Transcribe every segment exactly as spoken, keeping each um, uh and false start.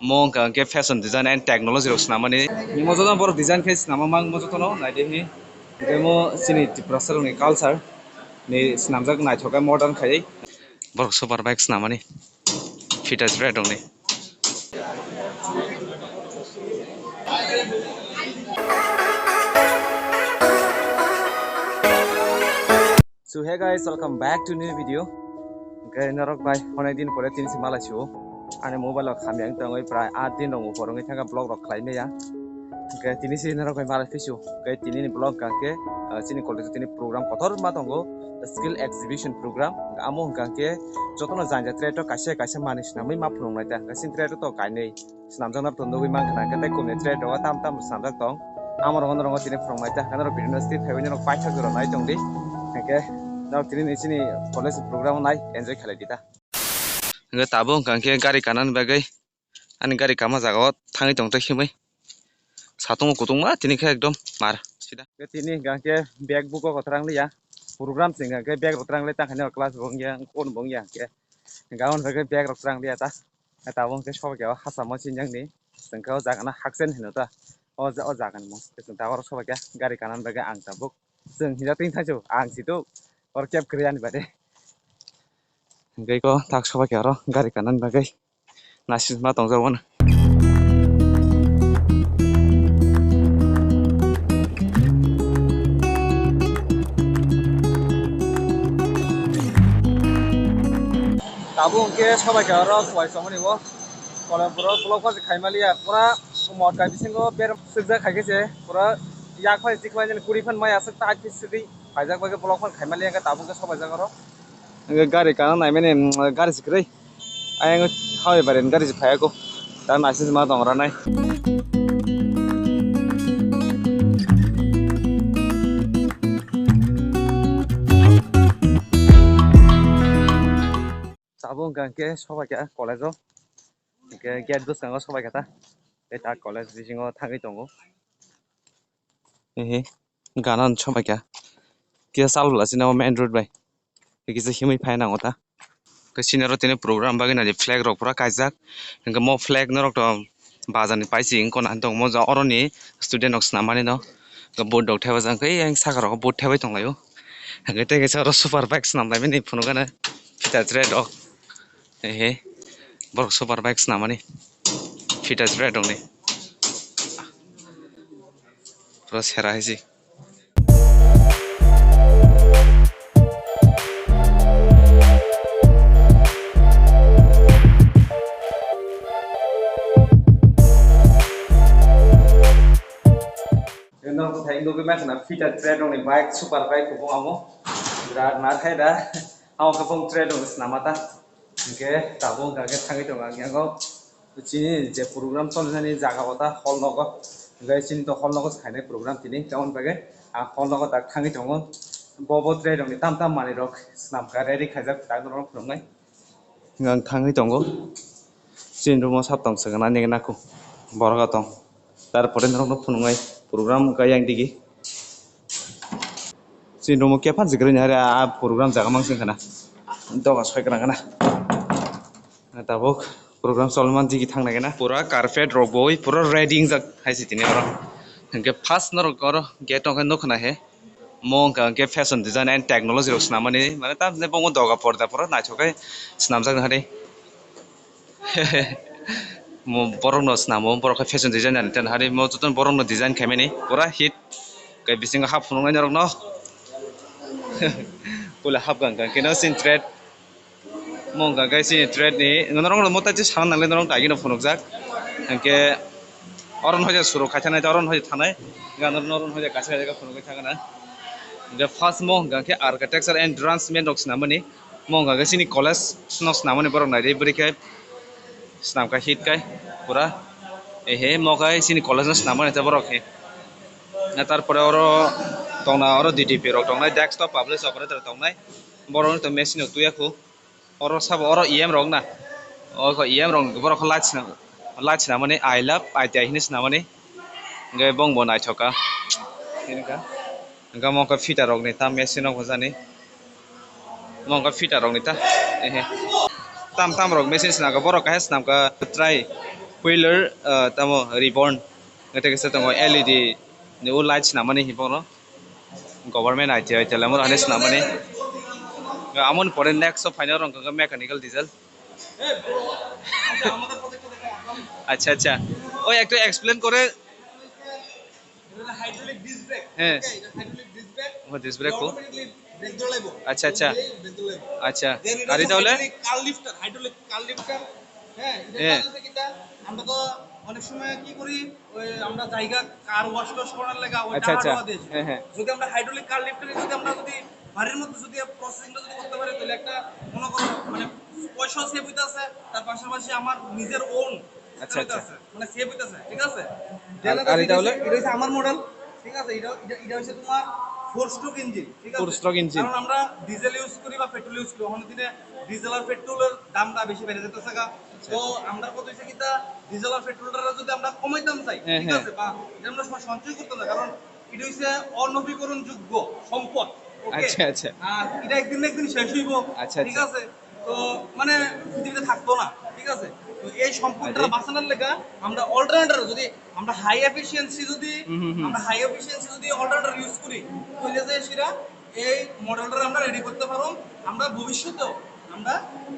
Mo wngkha hwnkhe fashion design and technology rok swnamani. Mo jotono borok design khe swnama mang mo jotono naidi hi. Hwnkhe mo chini Tiprasa rokni culture ni swnamjak naithok khe modern khai. Borok super bike swnamani. Fitness brand rokni. So hey guys, welcome back to new video. Hwnkhe norok bai onek din pore tini se malai sio. Ani mobile o khamya wng tongwi prai aat din rok upor wngwi thangkha vlog rok khlai maya. Hwnkhe tini se norok bai malai phi sio. Hwnkhe tini ni vlog hwnkhe, ah, chini college o tini program kotor ma tongo, skill exhibition program. Amo hwnkhe jotono janja trade o kaisa kaisa manwi swnamwi ma phunuknai ta. Hwnkhe chini trade o to kainwi. Swnamjakna to nugwi mankha na, hwnkhe tei kumni trade rogo tam tam swnamjak tong. Amo rogo norok tini phwrwng nai ta, hwnkhe norok video no skip khaiwi norok paithak jora nai tong di. Hwnkhe norok tini ni chini college program nai enjoy khlai di ta. Hwnkhe tabuk hwnkha hwnkhe gari kanani bagwi ani gari kama jaga o thangwi tong tei himwi. Satung o kutung ma tini khe ekdom mar sida. Hwnkhe tini hwnkha hwnkhe bag buko kwthwrang liya. Program se hwnkha hwnkhe bag rok twrang le ta khaina class bo wngya, phone bo wngya hwnkhe. Hwnkhe aboni bagwi bag rok twrang liya ta. Tabuk hwnkhe sobaikha o hachamo sinjak ni, chwng khe o jaga no hakchen hino ta, o ja-, o jaga ni mung. Chwng tabuk oro sobaikha gari kanani bagwi ang tabuk. Chwng hinjak twi thangsu, ang si tuk, oro keb kwrwi ani bade. Hwnkhe o tak sobaikha oro gari kanani bagwi naisingma tongjak bono. Tabuk hwnkhe sobaikha oro kuai chongmani o. Kolom puro vlog pho se khaimaliya, pura mot kai bisingo berem sukjak khaikhe se, pura yak phai chikhlai nini kuri phan mai aswk ta achi sidi phaijak bagwi vlog pho khaimaliya, hwnkhe tabuk hwnkhe sobaijak oro. Hwnkhe gari kana naimani, mm, gari se kwrwi. Ayang hawi bari gari se phaiya ko. Ta naising ma tong ranai. Tabuk hwnkha hwnkhe sobaikha college o. Hwnkhe gate bwskango sobaikha ta. Tei ta college bisingo thangwi tongo. Ehe, gana sobaikha. Kisa chal bwla sini o main road bai. Kisa himwi phai nango ta. Khe sini oro tini program bagwi nai flag rok pura kaijak. Hwnkhe mo flag norok to bazar ni paising wngkha na tongmo ja oroni student rok swnam mani no. Board rok thepajak khe yang saka rok board thepai tong laio. Hwnkhe tei kaisa oro super bike swnam lai mani phunukgana fitter trade rok. Ehe, borok super bike swnam mani fitter trade rok ni. Pura sera hai se. Norok thai nugwi mankha na fitter trade rokni bike, super bike kubung amo. Birat nathai da. Amo khe bong trade rokni swnam mata. Hwnkhe tabuk hwnkha khe thangwi tongo ang yango. Chini je program choli nani jaga o ta hall nogo. Hwnkhe chini to hall nogo se khainai program tini. Tamoni bagwi ang hall nogo tak thangwi tongo. Bo bo trade rokni tam tam manwi rok swnam kha ready khaijak tak norok phunuknai. Hwnkhe ang thangwi tongo. Chini room o sap tong swkang ani naku. Borok o tong. Tarpore norokno phunuknai program wngkha yang digi. Chini room o kepha jikrwi ni hari a program jaga mang sing khana. Doga soi kwrang khana. Tabuk program cholman digi thang nai khana. Pura carpet rok boi pura ready wngjak hai se tini oro. Hwnkhe first norok oro gate o khe nukha nai he. Mo wngkha hwnkhe fashion design and technology rok swnam mani, mane tamni bongo doga porda pura naithok khe swnamjak nai. Mo borok no swnamo, borok khe fashion designer ni ten hari mo joto borok no design khai mani pura hit. Khe bisingo hap phunuknai norok no. Puila hap gang gang khe no sin trade. Mo wngkha khe chini trade ni, norok no mwtai twi sana nangle norok daigi no phunukjak. Hwnkhe oro no hoja suru khaithanai, oro no hoja thanai. Hwnkhe norok no hoja kaisa kaisa phunukgwi thangna. Hwnkhe first mo wngkha khe architecture and draftsman rok swnam mani. Mo wngkha khe chini college no swnam mani borok naidi bwrwi khe swnam kha hit khai pura. Ehe mo khe chini college no swnam mani borok khe. Tarpore oro tongna oro D D P rok tongnai, desktop publish operator tongnai. Borok no to machine rok tuya khu. Oro sabo oro E M rok na. Oro E M rok borok khe light swnam, light swnam mani I love I T I hinwi swnam mani. Hwnkhe bong bo naithok kha. Hwnkhe mo khe fitter rok ni ta machine rok bo jani. Mo khe fitter rok ni ta. Ehe. Tam tam rok machine swnam kha borok khe swnam kha try. Wheeler, ah, tamo reborn. Ngai kisa tongo L E D ni o light swnamani hinwi bono. Government I T I telemor ani swnamani. Amoni pore next o phaina rong kha mechanical diesel. Acha, acha. Oi, ekta explain kore. এটা হলো hydraulic disc brake. হ্যাঁ। ওকে, এটা hydraulic disc brake. ও, disc brake কো? Automatically break ধরে লাগবো। আচ্ছা, আচ্ছা। ব্রেক ধরে লাগবো। আচ্ছা। Then আর এটা এটা হলো? হাইড্রোলিক কার লিফটার, হাইড্রোলিক কার লিফটার। হ্যাঁ, এটা হ্যাঁ। কাজ হচ্ছে কিটা? আমরা তো অনেক সময় কি করি, ওই আমরা জায়গা কার ওয়াশ টোয়াশ করার লাগা ওই আচ্ছা, টাকা আচ্ছা। টাকা দিয়ে আসি। হ্যাঁ, হ্যাঁ। যদি আমরা হাইড্রোলিক কার লিফটারে যদি আমরা যদি বাড়ির মধ্যে যদি প্রসেসিংটা যদি করতে পারি, তাহলে একটা মনে করো মানে পয়সা সেভ হইতে আছে, তার পাশাপাশি আমার নিজের ওন আচ্ছা, আচ্ছা। আছে, মানে সেভ হইতেছে, ঠিক আছে? আর, আর এটা হলো? এটা হচ্ছে আমার মডেল, ঠিক আছে? এটা, এটা, এটা হচ্ছে তোমার ফোর স্ট্রোক ইঞ্জিন, ঠিক আছে? Four stroke engine. কারণ আমরা ডিজেল ইউজ করি বা পেট্রোল ইউজ করি, ওখানে দিনে ডিজেল আর পেট্রোলের দামটা বেশি বেড়ে যেতেছে গা। আচ্ছা। তো আমরা কত হচ্ছে কিতা ডিজেল আর পেট্রোলটা যদি আমরা কমাইতাম চাই, হ্যাঁ, ঠিক হ্যাঁ। আছে? বা এটা আমরা সব সঞ্চয় করতাম না, কারণ এটা হচ্ছে অনবীকরণযোগ্য সম্পদ, ওকে? আচ্ছা, আচ্ছা। আর এটা একদিন না একদিন শেষ হইবো, আচ্ছা, ঠিক আচ্ছা। আছে? তো মানে পৃথিবীতে থাকতো না, ঠিক আছে? তো এই সম্পদটা আরে। বাঁচানোর লেগে আমরা অল্টারনেটর যদি আমরা হাই এফিসিয়েন্সি যদি হুম, হুম, হুম। আমরা হাই এফিসিয়েন্সি যদি অল্টারনেটর ইউজ করি, তাহলে যে সেটা এই মডেলটা আমরা রেডি করতে পারো। আমরা ভবিষ্যতেও আমরা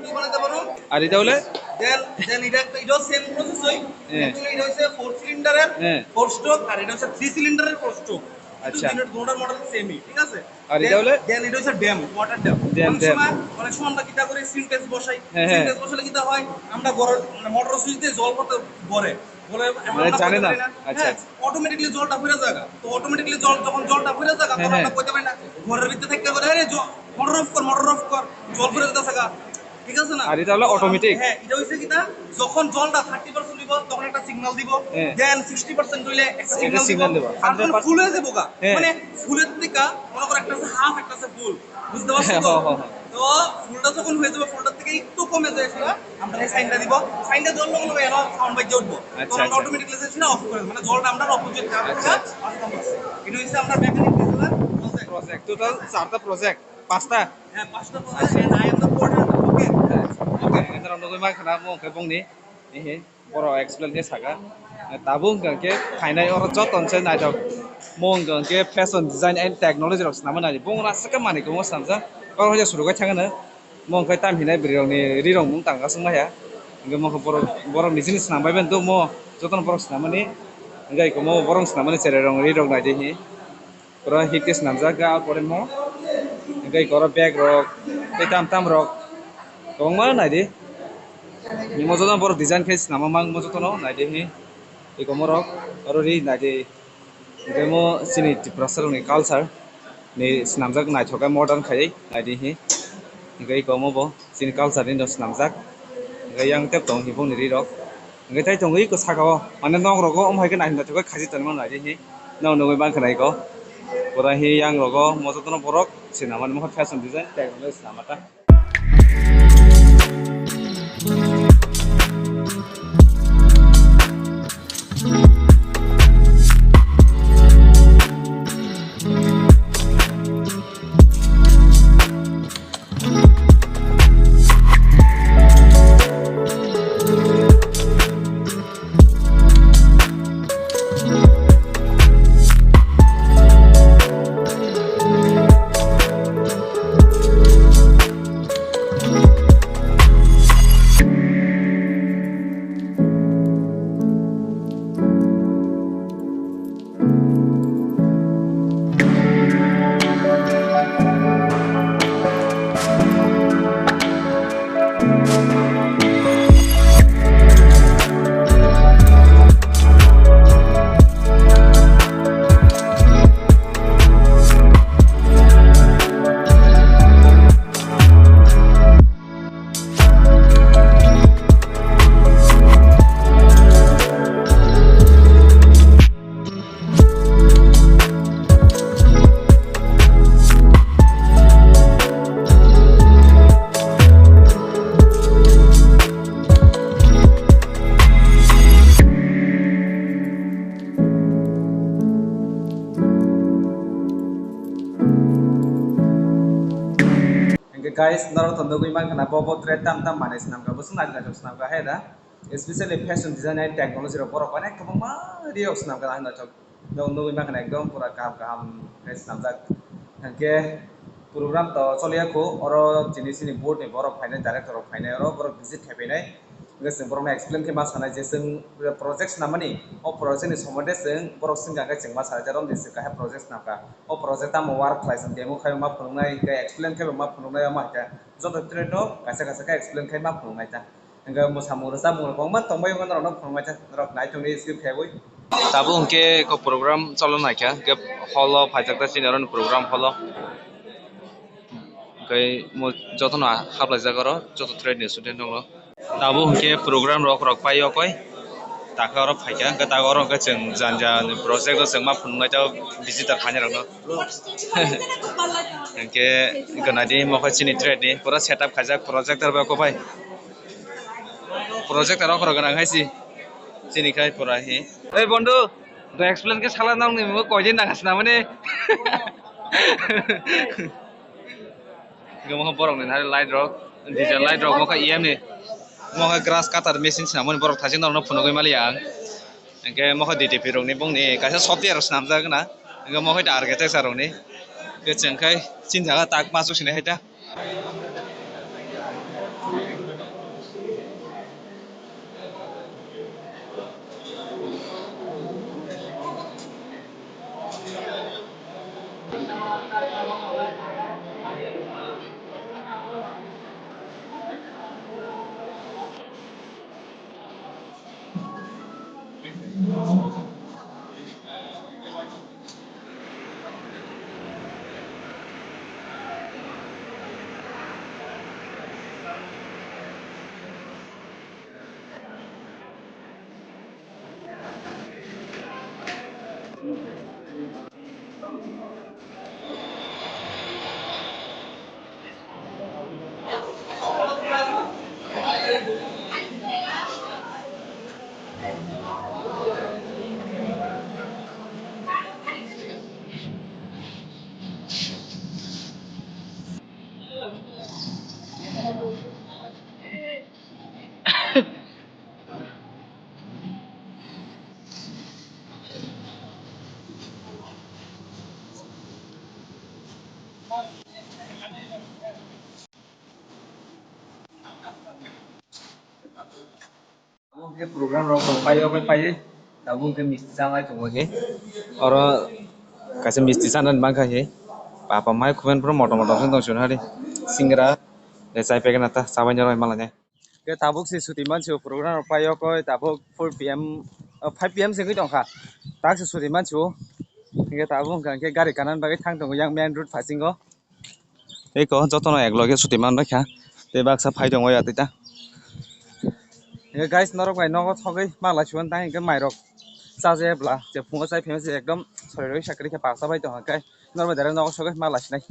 কি বানাতে পারো? আর এটা হলে? দেন দেন এটা একটা, এটাও সেম প্রসেস হয়। হ্যাঁ। অ্যাকচুয়ালি এটা হচ্ছে ফোর সিলিন্ডারের হ্যাঁ। ফোর স্ট্রোক, আর এটা হচ্ছে থ্রি সিলিন্ডারের ফোর স্ট্রোক। আচ্ছা। দুটোর মডেল সেমই, ঠিক আছে? আর এটা দেন, হলে? দেন এটা হচ্ছে ড্যাম, ওয়াটার ড্যাম। ড্যাম, অনেক ড্যাম। সময়, অনেক সময় আমরা কিতা করি, সিনটেক্স বসাই। হ্যাঁ, হ্যাঁ। সিনটেক্স বসালে কিতা হয়, আমরা গরম, মানে, মোটর সুইচ দিয়ে জল কত ভরে, বলে এখন মানে আমরা জানে বলতে না। পারি না। আচ্ছা, হ্যাঁ, আচ্ছা। অটোমেটিক্যালি জলটা ফিরে যায়। তো অটোমেটিক্যালি জল, যখন জলটা ফিরে যায়, হ্যাঁ, তখন হ্যাঁ। আমরা কইতে পারি না, ঘরের ভিতরে থেকে করে, "আরে, জ-, মোটর অফ কর, মোটর অফ কর, জল ফিরে যেতেছে গা।" ঠিক আছে না? আর এটা হলো তো, অটোমেটিক। হ্যাঁ, এটা হইছে কিতা, যখন জলটা থার্টি পার্সেন্ট দিব, তখন একটা সিগন্যাল দিব, হ্যাঁ। দেন সিক্সটি পার্সেন্ট হইলে একটা এটা সিগন্যাল সিগন্যাল দিব, দিব। আর হান্ড্রেড যখন পার্সেন্ট। ফুল হয়ে যাবো গা, হ্যাঁ। মানে ফুলের থেকে মনে করো একটা আছে হাফ, একটা আছে ফুল, বুঝতে পারছো হ্যাঁ, তো? হ্যাঁ, হ্যাঁ, হ্যাঁ। তো ফুলটা যখন হয়ে যাবে, ফুলটার থেকে একটু কমে যায় সেটা, আমরা এই সাইনটা দিব, সাইনটা দেওয়ার লগে লগে এরা সাউন্ড বাজে উঠবো, আচ্ছা, তখন আমরা আচ্ছা। অটোমেটিক্যালি সেটা অফ করে দেবো, মানে জলটা আমরা অপোজিট আচ্ছা, আচ্ছা। এটা হচ্ছে আমরা mechanic designer project. Project, total চারটা প্রজেক্ট, পাঁচটা? হ্যাঁ, পাঁচটা প্রজেক্ট, আচ্ছা। And I am the coordinator, okay? আচ্ছা, ওকে, এখানে নগর মাখানা মো কে বংনি, এহে। Borok explain khe saka. Tabuk hwnkha khe phainai oro joto se naithok. Mo hwnkha khe fashion design and technology rok swnamwi nai. Bung rasa khe manwi kwbangma swnamjak. Oro hwnkhe surukai thangano. Mo hwnkhe tam hinai bwrwi rokni ri rok mung tang aswk maya. Hwnkhe mo borok, borok ni sini swnam bai mani mo jotono borok swnamani. Hwnkhe iko mo borok swnamani cherai rok ri rok nai di hi. Pura hit khe swnamjak, ah, pore mo. Hwnkhe oro bag rok, tei tam tam rok. Kwbangma nai di. Mo jotono borok design khe swnama mang mo jotono nai di hi. Eko morok oro ri nai di. Hwnkhe mo chini Tiprasa rokni culture ni swnamjak naithok khe modern khai nai di hi. Hwnkhe eko mo bo chini culture ni no swnamjak. Hwnkhe yang tep tong hi bongni ri rok. Hwnkhe tei tongwi ko saka o, mane nok rogo omo hai khe naithok naithok khe khachi tonwi mano nai di hi. Nok nugwi mankha nai ko. Pura hi yang rogo mo jotono borok swnamani mokhe fashion design tei rok nai swnamata. Hingke guys, norok to nugwi mankha na, bo bo tre tam tam manwi swnamkha, bo swng naithok naithok swnamkha, hai da? Especially fashion design and technology rok borok onek kwbangma riyok swnam kha naithok. Nok nugwi mankha ekdom pura kaham kaham khe swnamjak. Hwnkhe program to choliya kho, oro chini chini board ni borok phainai, director rok phainai, oro borok visit khai phainai. Hwnkhe chwng borokno explain khe ma sanai je chwng project swnamani, o project ni somoinde chwng borok swngkha hwnkhe chwng ma sanai je romni chwng kaisa project swnamkha. O project tamo work khlai chwng demo khai ma phunuknai, hwnkhe explain khai ma phunuknai, omo hai khe joto student no kaisa kaisa khe explain khai ma phunuknai ta. Hwnkhe mwsamung rwchapmung rok kwbangma tongbai wngkha, norokno phunuknai ta, norok nai tongdi skip khaiwi. Tabuk hwnkhe eko program cholonai kha, hwnkhe hall o phaijak ta chini oroni program hall o. Hwnkhe mo-, jotono haplaijak oro, joto trade ni student rok. Tabuk hwnkhe program rok, rok pai o koi, takhe oro phaikha, hwnkhe tabuk oro hwnkhe chwng jani jani project o chwng ma phunuknai ta visitor phainai rokno. Hwnkhe gwnadi mokhe chini trade ni pura setup khaijak projector bai kok bai. Projector rok rok gwnang hai si. Chini khai pura hi. Ei bondu, do explain khe sala nang ni mo koi din nang sna mani. Hwnkhe mokhe borok ni nari light rok, diesel light rok mokhe E M ni. Mokhe grass cutter machine swnamoni borok thajin norokno phunugwi maliya ang. Hwnkhe mokhe D T P rokni bongni kaisa software swnamjak na. Hwnkhe mokhe ta architecture rokni. Hwnkhe chwng khai chini jaga tak masuk sinai hai ta. Abo hwnkhe program rok rok pai o pai pai tabuk hwnkhe misti changlai tongo hwnkhe oro kaisa misti chanani mankha hwnkhe papa mai khumani pura motom motom khe tong sini hari singra chai packet ta chabai nw rw malainai. Hwnkhe tabuk se suti mansi o program rok pai o koi tabuk four P M, five P M se wngwi tongkha tak se suti mansi o hwnkhe tabuk hwnkha hwnkhe gari kanani bagwi thang tongo yang main road phasingo. Eko jotono ek loge suti man baikha. Tei baksa phai tongo ya tei ta. Hwnkhe guys, norok bai nogo thogwi malai suan tang hwnkhe mairok chajakya bwla je phungo chai phaimanse ekdom sori rwi sakri khe baksa bai tongkha hwnkhe norok bai direct nogo sogwi malai sinai.